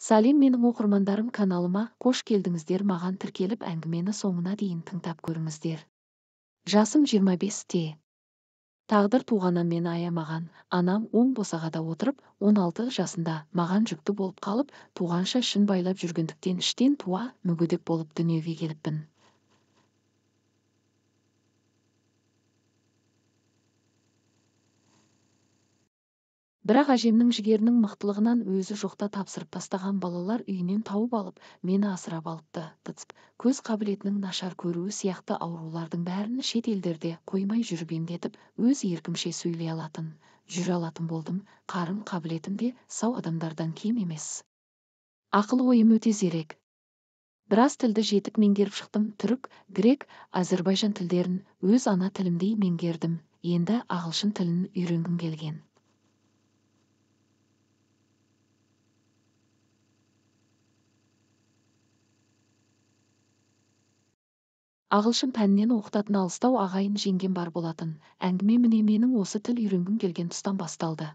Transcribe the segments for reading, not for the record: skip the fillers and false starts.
Сәлем, менің оқырмандарым, каналыма қош келдіңіздер. Маған тіркеліп, әңгімені соңына дейін тыңдап көріңіздер. Жасым 25-те. Тағдыр туғаннан мені аямаған. Анам оң босағада отырып, 16 жасында маған жүкті болып қалып, туғанша ішін байлап жүргендіктен іштен туа мүгедек болып дүниеге келіппін. Бірақ әжемнің жігерінің мықтылығынан өзі жоқта тапсырып тастаған балалар үйінен тауып алып, мені асырап алыпты. ТЦП, көз қабілетінің нашар көруі сияқты аурулардың бәрін шет елдерде қоймай жүріп емдетіп, өз еркімше сөйлей алатын, жүре алатын болдым. Қарым қабілетім де сау адамдардан кем емес. Ақыл ойым өте зерек. Біраз тілді жетік меңгеріп шықтым. Түрік, грек, әзірбайжан тілдерін өз ана тілімдей меңгердім. Енді ағылшын тілін үйренгім келген. Ағылшын пәнінен оқытатын алыстау ағайын жеңгем бар болатын. Әңгіме міне менің осы тіл үйренгім келген тұстан басталды.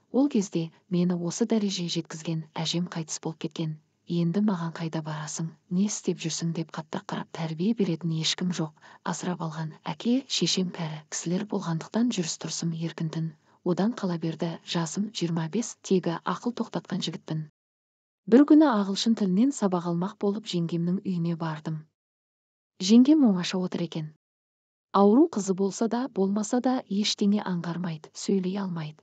Ол кезде мені осы дәрежеге жеткізген әжем қайтыс болып кеткен. Енді маған қайда барасың, не істеп жүрсің деп қаттырақ қарап тәрбие беретін ешкім жоқ. Асырап алған әке, шешем кәрі кісілер болғандықтан жүріс-тұрысым еркінтін. Одан қала берді, жасым 25, тегі ақыл тоқтатқан жігітпін. Бір күні ағылшын тілінен сабақ алмақ болып жеңгемнің үйіне бардым. Жеңгем оңаша отыр екен. Ауру қызы болса да, болмаса да ештеңе аңғармайды, сөйлей алмайды.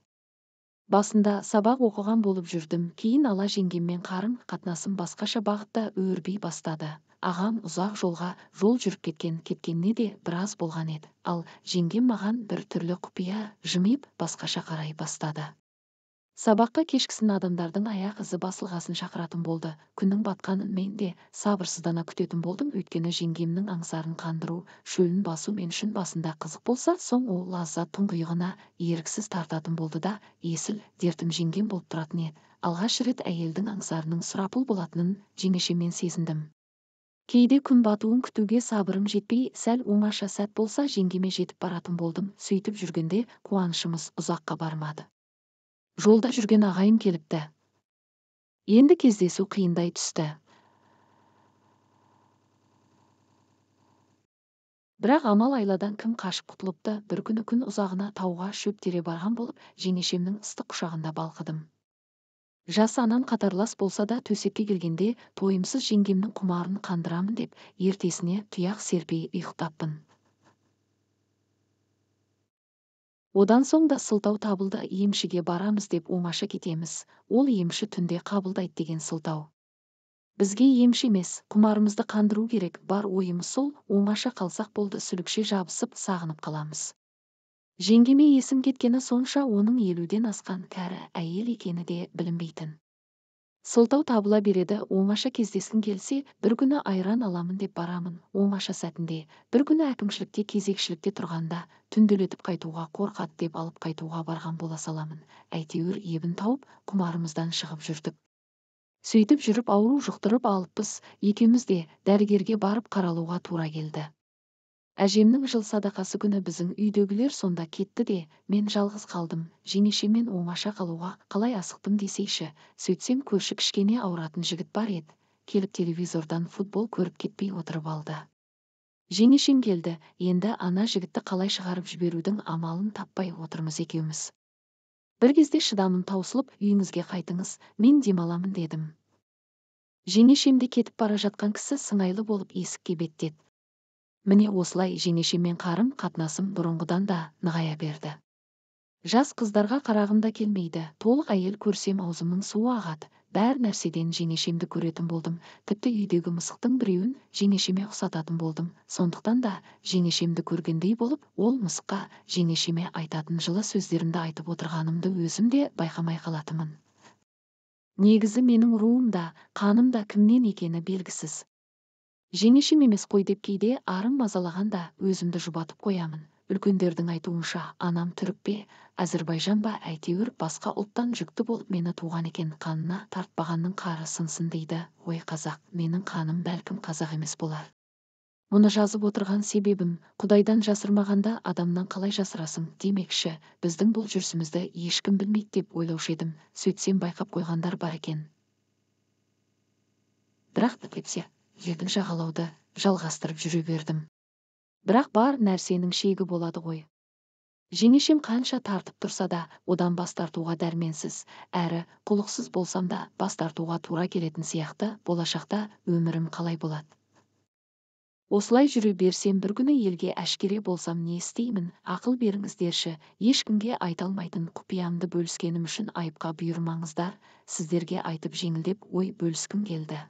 Басында сабақ оқыған болып жүрдім, кейін ала жеңгеммен қарым қатынасым басқаша бағытта өрби бастады. Ағам ұзақ жолға жол жүріп кеткен, кеткеніне де біраз болған еді. Ал жеңгем маған бір түрлі құпия жымиып басқаша қарай бастады. Сабаққа кешкісін адамдардың аяқ ізі басылғасын шақыратын болды. Күннің батқанын мен де сабырсыздана күтетін болдым, өйткені жеңгемнің аңсарын қандыру, шөлін басу мен үшін басында қызық болса, соң ол лаззат тұңғиығына еріксіз тартатын болды да, есіл дертім жеңгем болып тұратын еді. Алғаш рет әйелдің аңсарының сұрапыл болатынын жеңешемнен сезіндім. Кейде күн батуын күтуге сабырым жетпей, сәл оңаша сәт болса жеңгеме жетіп баратын болдым. Сөйтіп жүргенде қуанышымыз ұзаққа бармады. Жолда жүрген ағайым келіпті. Енді кездесу қиындай түсті. Бірақ амал айладан кім қашып құтылыпты, бір күні күн ұзағына тауға шөп тере барған болып, жеңешемнің ыстық құшағында балқыдым. Жасы анам қатарлас болса да төсекке келгенде тойымсыз жеңгемнің құмарын қандырамын деп, ертесіне тұяқ серпей ұйықтаппын. Одан соң да сылтау табылды, емшіге барамыз деп оңаша кетеміз. Ол емші түнде қабылдайды деген сылтау. Бізге емші емес, құмарымызды қандыру керек, бар ойымыз сол, оңаша қалсақ болды, сүлікше жабысып, сағынып қаламыз. Жеңгеме есім кеткені сонша, оның 50-ден асқан кәрі әйел екені де білінбейтін. Сылтау табыла береді, оңаша кездескім келсе, бір күні айран аламын деп барамын, оңаша сәтінде. Бір күні әкімшілікте кезекшілікте тұрғанда, түнделетіп қайтуға қорқады деп алып қайтуға барған бола саламын. Әйтеуір ебін тауып, құмарымыздан шығып жүрдік. Сөйтіп жүріп ауру жұқтырып алыппыз, екеуміз де дәрігерге барып қаралуға тура келді. Әжемнің жыл садақасы күні біздің үйдегілер сонда кетті де, мен жалғыз қалдым. Жеңешеммен оңаша қалуға қалай асықтым десейші. Сөйтсем көрші кішкене ауыратын жігіт бар еді. Келіп телевизордан футбол көріп кетпей отырып алды. Жеңешем келді, енді ана жігітті қалай шығарып жіберудің амалын таппай отырмыз екеуміз. Бір кезде шыдамым таусылып, үйіңізге қайтыңыз, мен демаламын дедім. Жеңешем де кетіп бара жатқан кісі сыңайлы болып есікке беттеді. Міне осылай жеңешеммен қарым қатынасым бұрынғыдан да нығая берді. Жас қыздарға қарағым да келмейді, толық әйел көрсем аузымның суы ағады. Бәр нәрседен жеңешемді көретін болдым. Тіпті үйдегі мысықтың біреуін жеңешеме ұқсататын болдым. Сондықтан да жеңешемді көргендей болып, ол мысыққа жеңешеме айтатын жылы сөздерімді айтып отырғанымды өзім де байқамай қалатынмын. Негізі менің руым да, қаным да кімнен екені белгісіз. Жеңешем емес қой деп кейде арым мазалағанда өзімді жұбатып қоямын. Үлкендердің айтуынша, анам түрік пе, әзірбайжан ба, әйтеуір басқа ұлттан жүкті болып мені туған екен, қанына тартпағанның қары сынсын дейді. Ой қазақ, менің қаным бәлкім қазақ емес болар. Мұны жазып отырған себебім, Құдайдан жасырмағанда адамнан қалай жасырасың демекші, біздің бұл жүрісімізді ешкім білмейді деп ойлаушы едім, сөйтсем байқап қойғандар бар екен. Бірақ жердің жағалауды жалғастырып жүре бердім. Бірақ бар нәрсенің шегі болады ғой. Жеңешем қанша тартып тұрса да, одан бас тартуға дәрменсіз, әрі құлықсыз болсам да бас тартуға тура келетін сияқты. Болашақта өмірім қалай болады? Осылай жүре берсем, бір күні елге әшкере болсам, не істеймін? Ақыл беріңіздерші. Ешкімге айта алмайтын құпиямды бөліскенім үшін айыпқа бұйырмаңыздар. Сіздерге айтып, жеңілдеп ой бөліскім келді.